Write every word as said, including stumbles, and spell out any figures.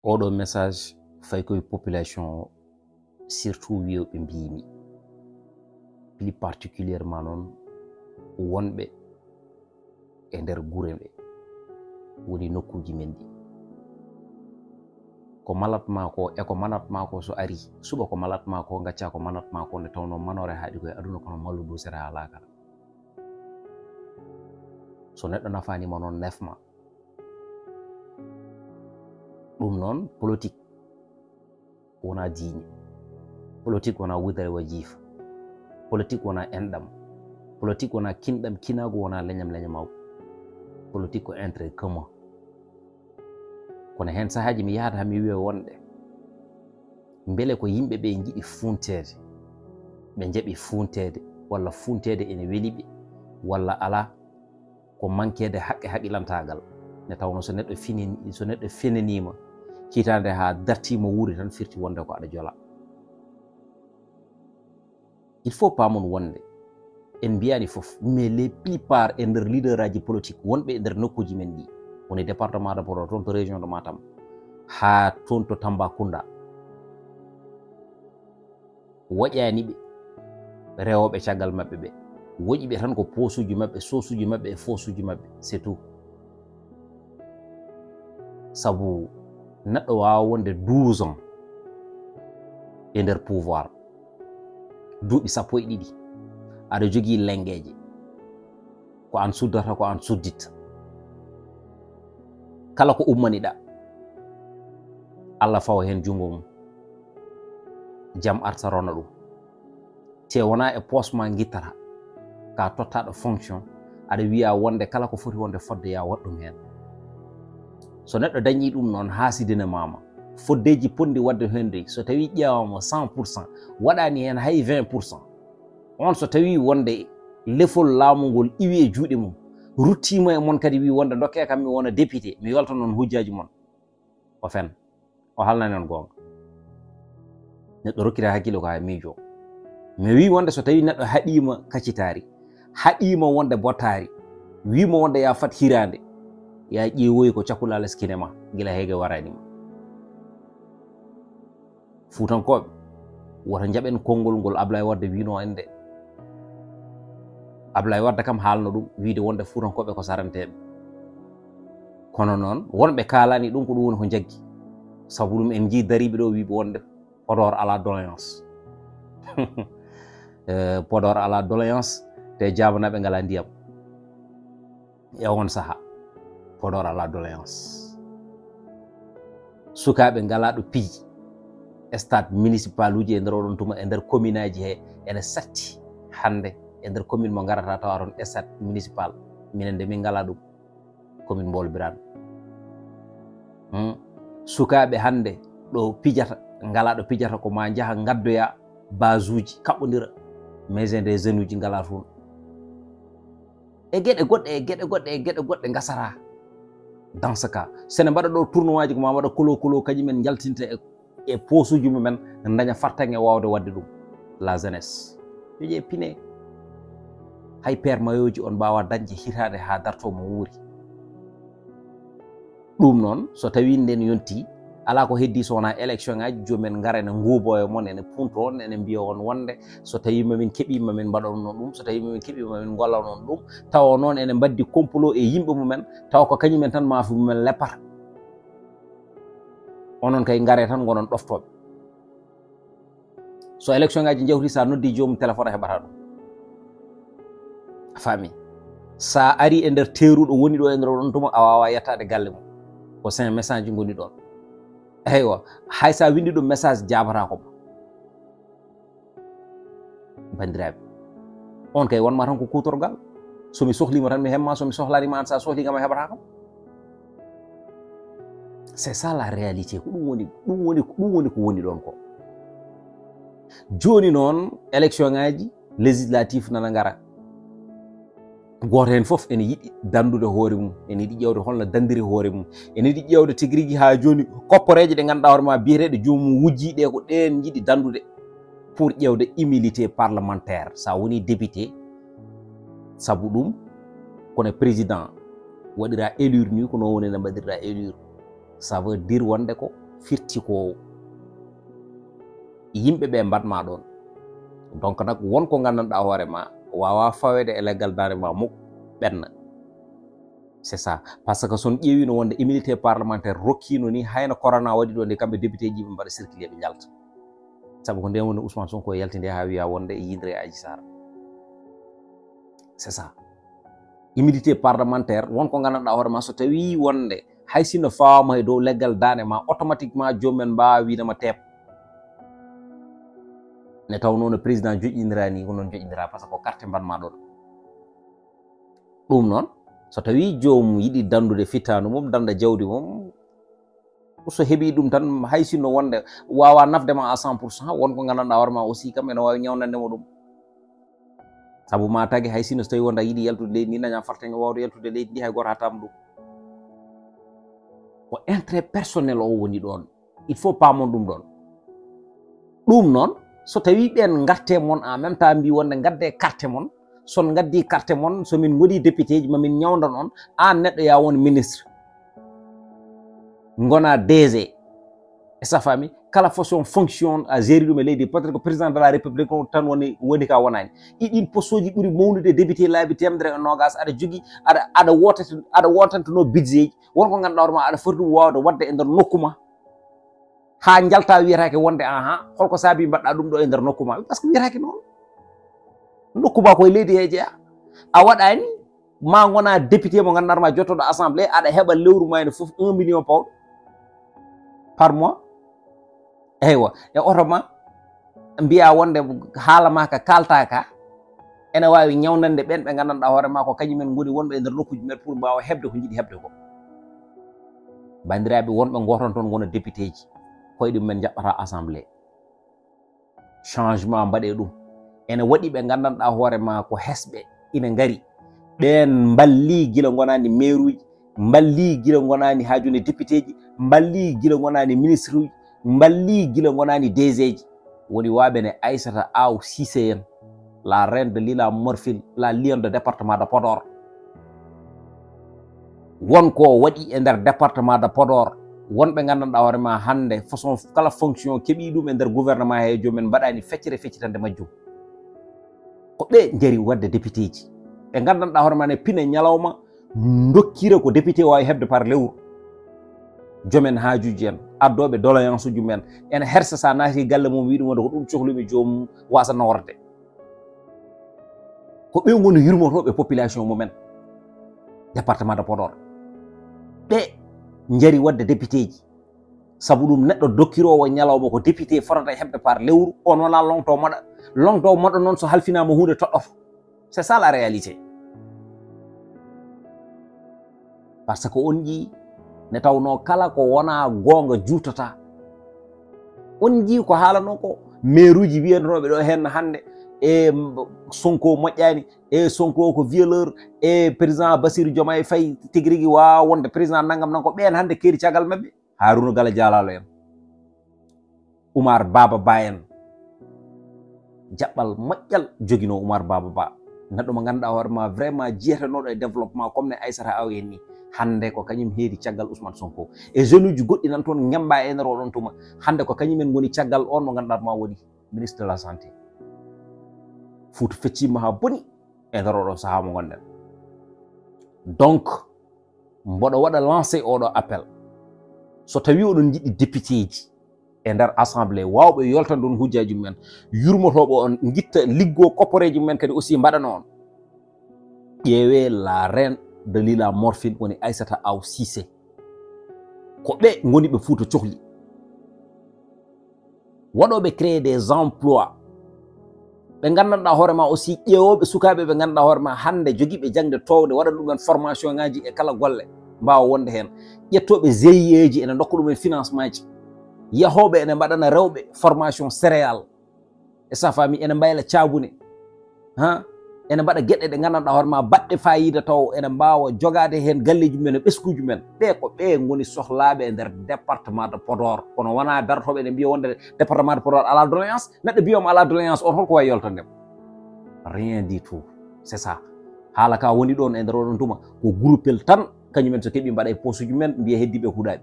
Oɗo message fay koye population o, surtout wiyoɓe mbimi, plus particulièrement noon wonɓe e nder gure ɗe woni nokkuji men ɗi. Ko malat ma ko e ko manat ma ko so ari, suɓa ko malat ma ko, gacca ko manat ma ko, nde tawno manore haaɗi koye aduna kono mallu dusere ha lakara. So neɗɗo nafanima noon nefma. Ɗum noon politique wona diine. Politique wona wudere wa jiifa. Politique wona enɗam. Politique wona kinɗam kinagu, wona leñam leñamagu. Politique ko intérêt commun. Kono hen sahaji mi yahata ha mi wiya wonde mbele ko yimɓe ɓe jiɗi funteede, ɓe jaɓi funteede, walla funteede ene weli ɓe, walla ala, ko manquede haqqe haqilantagal. Nde tawno so neɗɗo finini, so neɗɗo fenanima hitande ha dartima wuuri tan firti wonde ko aɗa jola. Il faut pamon wonde en mbiyani fof, mais les plupart e nder leader aji politique wonɓe e nder nokkuji men ɗi, woni département de Podor, toon to région de Matam, ha toon to Tambacounda, woƴani ɓe rewoɓe caggal maɓɓe ɓe. Woƴi ɓe tan ko posuji maɓɓe, sosuji maɓɓe e fosuji maɓɓe, c'est tout. Sabu neɗɗo wawa wonde douze ans e nder pouvoir, duuɓi sappo e ɗiɗi, aɗa jogii lenngeeje, ko an suddata, ko an sudditta. Kala ko ummaniɗa, Allah fawa heen junngo mum, jam arta rona ɗum. Te wona e poos ma ngittata, ka tottaɗo fonction, aɗa wiya wonde kala ko foti wonde fodde ya waɗ ɗum heen. So neɗɗo dañi ɗum noon, haasidinamaama, foddeeji ponɗi waɗde heen dey, so tawi ƴeewama cent pour cent, waɗani heen hay vingt pour cent, on so tawi wonde lefol laamu ngol iwi e juuɗe mum, ruttima e mon kadi wi wonde dokke kam mi wona député, mi yolta noon hujjaji mon, o fen, o halnani on goonga. Neɗɗo rokkita hakkille ko ha miijo. Mi wi wonde so tawi neɗɗo haɗima kacitari, haɗima wonde bottari, wima wonde ya fat hirande, ya ƴeewoyi ko cakulaale skinema gila heege waranima. Fuutankooɓe, woto njaɓen konngol ngol Ablaye Wade wino en nde. Ablaye Wade kam haalno ɗum, wiide wonde Fuutankooɓe ko saranteeɓe. Kono noon, wonɓe kaalani ɗum, ko ɗum woni ko njaggi. Sabu ɗum en njii dariiɓe ɗo wiiɓe wonde Podor ala doléance. Eh, Podor ala doléance, te jaabanaɓe ngala ndiyam. E on saha, Podor ala doléance. Sukaaɓe ngala ɗo piiji. Stade municipal uji e nder oɗon tuma, e nder commune aji he, ene satti hannde e nder commune mo ngarata tawa toon stade municipal. Minen de min ngala ɗum, commune Mboolo Biraan. Hmm. Sukaaɓe hannde ɗo pijata, ngala ɗo pijata, ko ma njaha ngaddoya base uji, kaɓɓodira. Maison des jeunes uji ngala toon. E geɗe goɗɗe, e geɗe goɗɗe, e geɗe goɗɗe ngasata. Dans ce cas, sene mbaɗa ɗo tournoi ji, ko ma mbaɗa kolo kolo, kañum en njaltinta e, e posuji mumen, daña fartaŋŋe wawde wadde ɗum. La jeunesse. Yo ƴe pine. Hay père mayoji on mbawa dañde hitande ha darto mo wuuri. Ɗum noon, so tawi nden yonti, ala ko heddi so wona élection ngaji, jomumen ngara ene nguubo e mon, ene punto on, ene mbiya on wonde so tawi mamin keɓima min mbaɗa on noon ɗum, so tawi mamin keɓima min golla on ɗum, tawa noon ene mbaddi complot e yimɓe mumen, tawa ko kañumen tan maafi mumen leppata. Onon kay ngare tan ngonon ɗoftoɓe. So élection ngaji jawti, sa noddi joomum téléphone a heɓata ɗum. A faami? Sa ari e nder teeruɗo woni ɗo e nder oɗon tuma, a wawa yettade galle mum. Ko cinq message ngoni ɗon. Eywa, hay sa windi ɗum message jaabata ko ma. Bandiraɓe, on kay wonma tan ko kutorgal. So mi sohlima tan mi hemma, so mi sohlanima an sa sohli kam a heɓata kam. C'est ça la réalité. Ko ɗum woni, ɗum woni, ɗum woni ko woni ɗon ko. Joni noon, élection ngaji législatif nana ngara. Goto hen fof ene yiɗi dandude hoore mum, ene yiɗi ƴewde holno dandiri hoore mum, ene yiɗi ƴewde tigi rigi ha joni kopporeje ɗe ganduɗa hoore ma biyeteɗe joomum wujji ɗe, ko ɗen jiɗi dandude pour ƴewde immunité parlementaire. Sa woni député, sabu ɗum kono président waɗira élire ni, ko noon woni no mbaɗirɗa élire. Ça veut dire wonde ko firti ko yimɓe ɓe mbaɗma ɗon. Donc nak, won ko nganndanɗaa hoore ma waawa faweede e leggal daande ma muk ɓenna. C'est ça. Parce que son ƴeewino wonde immunité parlementaire rokkino ni, hayno corona waɗi ɗo nde, kamɓe député ji ɓe mbaɗa circuler ɓe njalta. Sabu ko nden woni Ousmane Sonko yaltinde haa wiya wonde e yidre Adji Sarr. C'est ça. Immunité parlementaire, won ko nganndanɗaa hoore ma, so tawi wonde hay sinno fawaama e dow leggal daande ma, automatiquement joomum en mbaawa wiide ma teep. Ne tawnoo no président joƴƴindiraa ni, ko noon joƴƴindiraa, parce que ko carte mbaɗma ɗon. Ɗum noon, so tawi joomum yiɗi danndude fittaandu mum, dannda jawdi mum, so heɓi ɗum tan, hay sinno wonde waawa nafde ma à cent pour cent, won ko nganndanɗaa hoore ma aussi kam ene waawi ñawnande mo ɗum. Sabu ma tagi hay sinno so tawi wonde a yiɗi yaltude leydi ndi, daña fartaŋŋe waawde yaltude leydi ndi, hay gooto hattaama ɗum. Ko intérêt personnel o woni ɗon. Il faut paamon ɗum ɗon. Ɗum noon, so tawi ɓen ngarte mon en même temps mbi wonde ngadde carte mon, son ngaddi carte mon, so min ngoni député ji, ma min ñawndan on, aan neɗɗo ya won ministre, ngona D G, est-ce que a faami? Kala façon fonction a géri ɗum e leydi, peut-être que président de la république on tan woni, woni ka wonaani. Ɗi, ɗin poste uji ɓuri mawnude, député laabi teemedere e noogas, aɗa jogi, aɗa, aɗa wotante, aɗa wotantanoo budget ji, won ko ngannduɗaa hoore ma aɗa foti ɗum waawde waɗde e nder nokku ma. Haa njalta wiyataake wonde, aha, holko saabi mbaɗɗa ɗum ɗo e nder nokku ma? Parce que wiyataake noon. Nokku ma koye leydi he jeya. A waɗaani, ma ngona député mo ngannduɗaa ma jottoɗo assemblée, aɗa heɓa lewru ma ene fof un million pawɗo par mois. Eywa, e oto ma, mbiya wonde haala ma ka kalta ka, ene waawi ñawnande ɓen ɓe nganndanɗaa hoore ma ko kañum en ngoni wonɓe e nder nokkuuji men pour mbaawa heɓde ko njiɗi heɓde ko. Banndiraaɓe wonɓe ngoton toon ngona député ji, koye ɗum men njaɓɓata assemblée. Changement mbaɗee ɗum. Ene waɗi ɓe nganndanɗaa hoore ma ko hesɓe ina ngari. Ɓeen mballii gila ngonaani maire uji, mballii gila ngonaani haa jooni député ji, mballii gila ngonaani ministre uji, mballii gila ngonaani D G ji. Woni waaɓe ne Aissata Aw Cissé en, la reine de l'île à Morphil, la lionne de département de Podor. Won ko waɗi e nder département de Podor, won ɓe nganndanɗaa hoore ma hannde façon kala fonction keɓi ɗum e nder gouvernement he, joom en mbaɗaani feccere feccitande majjum. Ko ɓe njari waɗde député ji. Ɓe nganndanɗaa hoore ma ne pina ñalawma, ndokkira ko député waawi heɓde par lewru. Joom en haajuuji en, addooɓe doléance uji mum en, ene hersa so a naati galle mum, wiɗum wonde ko ɗum cohlumi, joomum wasa naworde. Ko ɓe ngoni yurmotooɓe population mumen, département de Podor. Ɓe njari waɗde député ji. Sabu ɗum, neɗɗo dokkiroowo ñalawma ko député fotata heɓde par lewru, on wona longto moɗa. Longto moɗa noon, so halfinaama huunde toɗɗoto. C'est ça la réalité. Parce que on njii ne tawnoo kala ko wonaa goonga juutata. On njii ko haalanoo ko, maire uji wiyanooɓe ɗo heen hannde, e Sonko moƴƴaani, e Sonko ko violeur, e président Bassirou Diomaye Faye tigi rigi waawa wonde président nangam nan, ko ɓeen hannde keeri caggal maɓɓe. Haruna Gala Jalalo en, Oumar Baba Ba en. Jaɓɓal moƴƴal joginoo Oumar Baba Ba. Neɗɗo mo ngannduɗaa hoore ma vraiment jeetanooɗo e développement comme ne Aissata Aw en ni. Hannde ko kañum heedi caggal Ousmane Sonko. E jeune uji goɗɗi nan toon ngemba e nder oɗon tuma. Hannde ko kañum en ngoni caggal on mo ngannduɗaa ma woni ministre de la santé. Fouta feccima haa boni e nder oɗo sahaa mo ngonɗen. Donc, mboɗo waɗa lancé oɗo appel. So tawi oɗon njiɗi député ji e nder assemblée, wawɓe yoltande on hujjaji mumen, yurmotoɓe on, ngitta liggo kopporeji mumen kadi aussi mbaɗana on. Ƴeewe la reine de l'île à Morphil woni Aissata Aw Cissé. Ko ɓe ngoni ɓe Fouta cohli. Waɗooɓe créer des emplois. Ɓe nganndanɗaa hoore ma aussi, ƴeewooɓe sukaaɓe ɓe ngannduɗaa hoore ma hannde jogiiɓe jaŋde toowde, waɗa ɗumen formation ŋaaji e kala golle mbaawa wonde heen. Ƴettooɓe G I E ji ene ndokka ɗumen financement ji. Yahooɓe ene mbaɗana rewɓe formation céréale. E sa faami, ene mbayla caabune. Ha? Ene mbaɗa geɗe ɗe nganndanɗaa hoore ma baɗɗe faayiida taw ene mbaawa jogaade heen galleeji mumen e ɓesnguuji mumen. Ɓe ko ɓe ngoni sohlaaɓe e nder département de Podor. Kono wonaa darotooɓe ene mbiya wonde département de Podor alaa doléance. Neɗɗo mbiya omo alaa doléance, on holko wawi yoltande mo? Rien du tout. C'est ça. Haala ka woni ɗon e nder oɗon tuma. Ko groupel tan, kañumen so keɓi mbaɗa e posuji mumen, mbiya heddiiɓe kuuɗaaɓe.